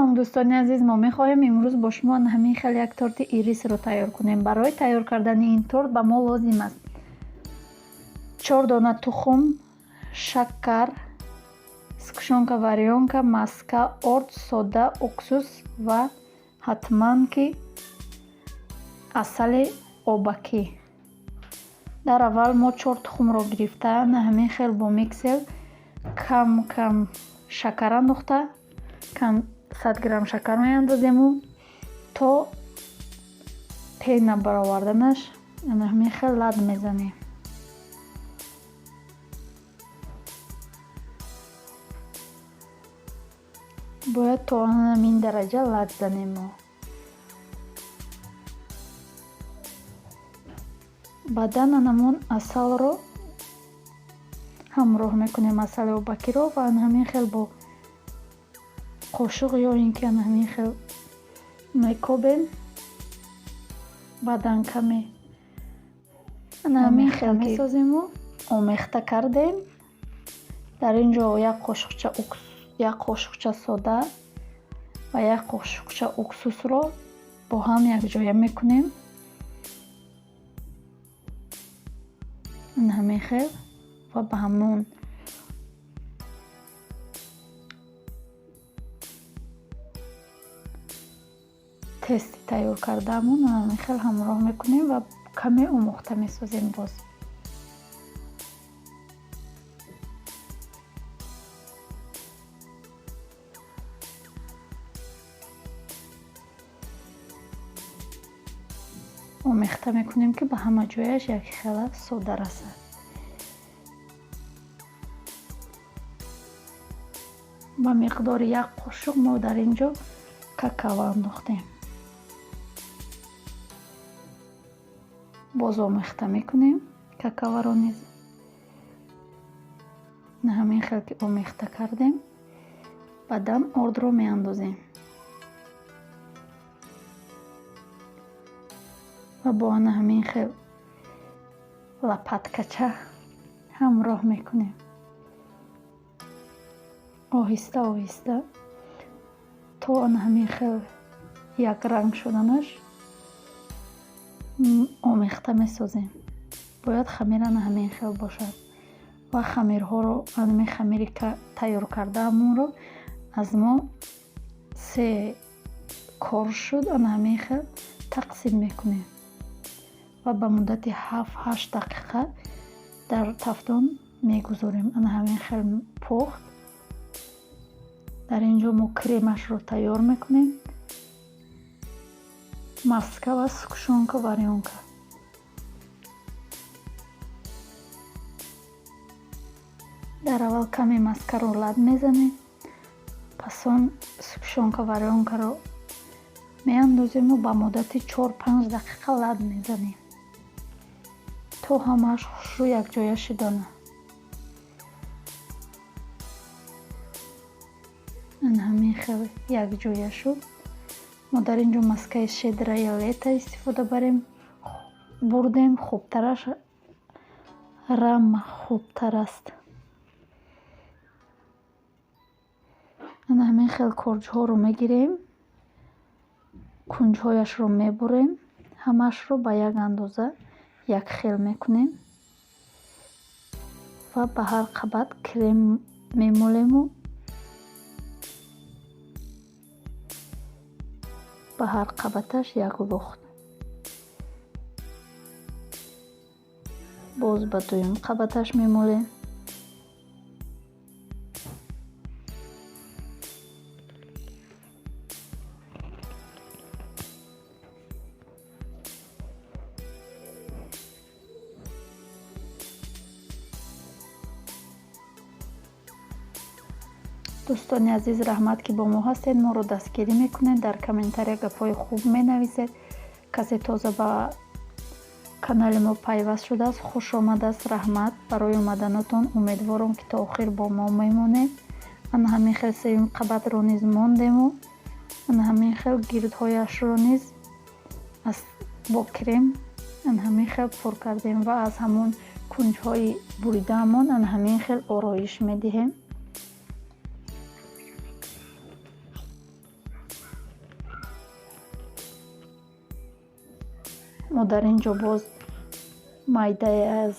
Салом, дӯстони азиз! Мо мехоҳем имрӯз бо шумо ҳамин хел як торти ирисро тайёр кунем. Барои тайёр кардани ин торт ба мо лозим аст чор дона тухм, шакар, сгущёнка варёнка, маска, орд, сода, уксус ва ҳатман ки асали обакӣ. Дар аввал мо чор тухмро гирифта, ҳамин хел бо миксер кам кам шакар андохта, кам 100 грамм шакар меандозему, то пена бароварданаш ҳамин хел лат мезанем. Бояд то ҳамин дараҷа лат занем мо. Баъдан анамон асалро ҳамроҳ мекунем, асали обакиро, ва ҳамин хел бо қошуқ ё ин ки ҳамин хел мекобем. Баъдан каме ҳамин хел месозему омехта кардем. Дар ин ҷо як қошуқча сода ва як қошуқча уксусро бо ҳам якҷоя мекунем. Ҳамин хел ва ба ҳамон тести тайёр кардаамон ҳамин хел ҳамроҳ мекунем ва каме омӯхта месозем боз. Омехта мекунем, ки ба ҳама ҷояш якхела сода расад. Ба миқдори як қошуқ мо дар ин ҷо какао андохтем. Боз омехта мекунем какаоро низ. Ҳамин хел ки омехта кардем, баъдан ордро меандозем ва бо ана ҳамин хел лопаткача ҳамроҳ мекунем. Оҳиста оҳиста то ана ҳамин хел якранг шуданаш омехта месозем. Бояд хамир ана ҳамин хел бошад ва хамирҳоро, ҳамин хамири тайёр кардаамонро аз мо се кор шуд, ана ҳамин хел тақсим мекунем ва ба муддати 7-8 дақиқа дар тафдон мегузорем. Ана ҳамин хел пухт. Дар ин ҷо мо кремашро тайёр мекунем: маска ва сгущёнка варёнка. Дар аввал каме маскаро лат мезанем, пас он сгущёнка варёнкаро меандозему, ба муддати 4-5 дақиқа лат мезанем, то ҳамааш хушрӯ якҷоя шудана. Ана ҳамин хел якҷоя шуд. Мо дар ин ҷо маскаи «Щедрое лето» истифода барем бурдем, хубтараш «Рама» хубтар аст. Ана ҳамин хел корҷҳоро мегирем, кунҷҳояшро мебурем, ҳамаашро ба як андоза якхел мекунем ва ба ҳар қабат крем мемолему ба ҳар қабаташ як лухт. Боз ба дуюм қабаташ мемолем. Дӯстони азиз, раҳмат, ки бо мо ҳастед, моро дастгирӣ мекунед, дар комментария гапҳои хуб менависед. Касе тоза ба канали мо пайваст шудааст, хуш омадааст, раҳмат барои омаданатон. Умедворам, ки то охир бо мо мемонед. Ана ҳамин хел сеюм қабатро низ мондему, ана ҳамин хел гирдҳояшро низ бо крем ана ҳамин хел пур кардем ва аз ҳамон кунҷҳои буридаамон ана ҳамин хел ороиш медиҳем. Мо дар ин ҷо боз майдае аз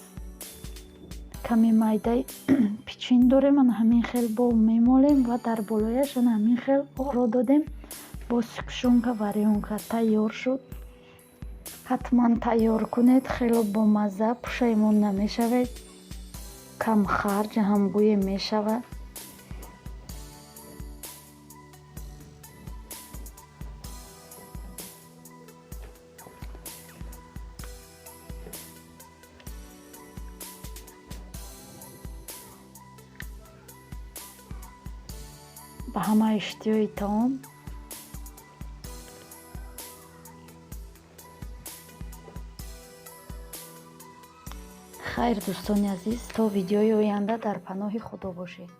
каме майдаи пичин дорем, ана ҳамин хел бо мемолем ва дар болояш ана ҳамин хел оро додем. Бо сгущёнка, варёнка тайёр шуд. Ҳатман тайёр кунед, хело бомазза, пушаймон намешавед, камхарҷ ҳамгӯе мешавад. Ба ҳама иштиҳои таом. Хайр, дӯстони азиз, то видеои оянда дар паноҳи Худо бошед.